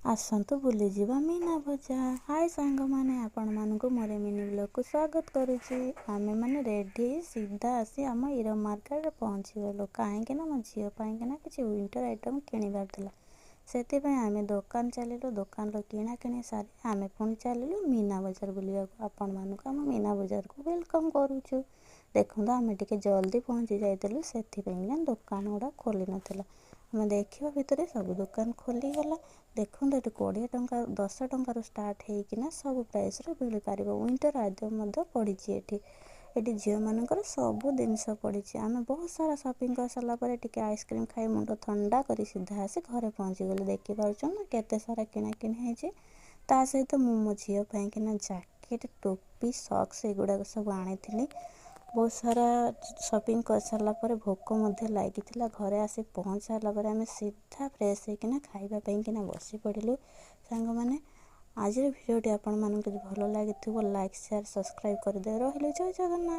ଆସନ୍ତୁ ବୁଲିଯିବା ମୀନା ବଜାର। ହାଏ ସାଙ୍ଗମାନେ, ଆପଣମାନଙ୍କୁ ମୋର ମିନି ବ୍ଲଗ୍କୁ ସ୍ୱାଗତ କରୁଛି। ଆମେମାନେ ରେଡ଼ି ହେଇ ସିଧା ଆସି ଆମ ଇରମ ମାର୍କେଟରେ ପହଞ୍ଚିଗଲୁ, କାହିଁକିନା ମୋ ଝିଅ ପାଇଁକିନା କିଛି ୱିଣ୍ଟର ଆଇଟମ୍ କିଣିବାର ଥିଲା। ସେଥିପାଇଁ ଆମେ ଦୋକାନ ଚାଲିଲୁ। ଦୋକାନରୁ କିଣାକିଣି ସାରି ଆମେ ପୁଣି ଚାଲିଲୁ ମୀନା ବଜାର ବୁଲିବାକୁ। ଆପଣମାନଙ୍କୁ ଆମ ମୀନା ବଜାରକୁ welcome କରୁଛୁ। ଦେଖନ୍ତୁ, ଆମେ ଟିକେ ଜଲ୍ଦି ପହଞ୍ଚି ଯାଇଥିଲୁ, ସେଥିପାଇଁକା ଦୋକାନ ଗୁଡ଼ା ଖୋଲି ନଥିଲା। ଆମେ ଦେଖିବା ଭିତରେ ସବୁ ଦୋକାନ ଖୋଲିଗଲା। ଦେଖନ୍ତୁ, ଏଠି 20 ଟଙ୍କା, 10 ଟଙ୍କାରୁ ଷ୍ଟାର୍ଟ ହେଇକିନା ସବୁ ପ୍ରାଇସ୍ର ମିଳିପାରିବ। ୱିଣ୍ଟର ଆଇଟମ୍ ମଧ୍ୟ ପଡ଼ିଛି ଏଠି। ଏଠି ଝିଅମାନଙ୍କର ସବୁ ଜିନିଷ ପଡ଼ିଛି। ଆମେ ବହୁତ ସାରା ସପିଂ କରିସାରିଲା ପରେ ଟିକେ ଆଇସ୍କ୍ରିମ୍ ଖାଇ, ମୁଣ୍ଡ ଥଣ୍ଡା କରି ସିଧା ଆସି ଘରେ ପହଞ୍ଚିଗଲୁ। ଦେଖିପାରୁଛନ୍ତି କେତେ ସାରା କିଣାକିଣି ହେଇଛି। ତା ସହିତ ମୁଁ ମୋ ଝିଅ ପାଇଁକିନା ଜ୍ୟାକେଟ୍, ଟୋପି, ସକ୍ସ ଏଗୁଡ଼ାକ ସବୁ ଆଣିଥିଲି। ବହୁତ ସାରା ସପିଂ କରିସାରିଲା ପରେ ଭୋକ ମଧ୍ୟ ଲାଗିଥିଲା। ଘରେ ଆସି ପହଞ୍ଚି ସାରିଲା ପରେ ଆମେ ସିଧା ଫ୍ରେଶ୍ ହେଇକିନା ଖାଇବା ପାଇଁକିନା ବସି ପଡ଼ିଲୁ। ସାଙ୍ଗମାନେ, ଆଜିର ଭିଡ଼ିଓଟି ଆପଣମାନଙ୍କୁ ଯଦି ଭଲ ଲାଗିଥିବ, ଲାଇକ୍, ସେୟାର, ସବସ୍କ୍ରାଇବ୍ କରିଦେବେ। ରହିଲି, ଜୟ ଜଗନ୍ନାଥ।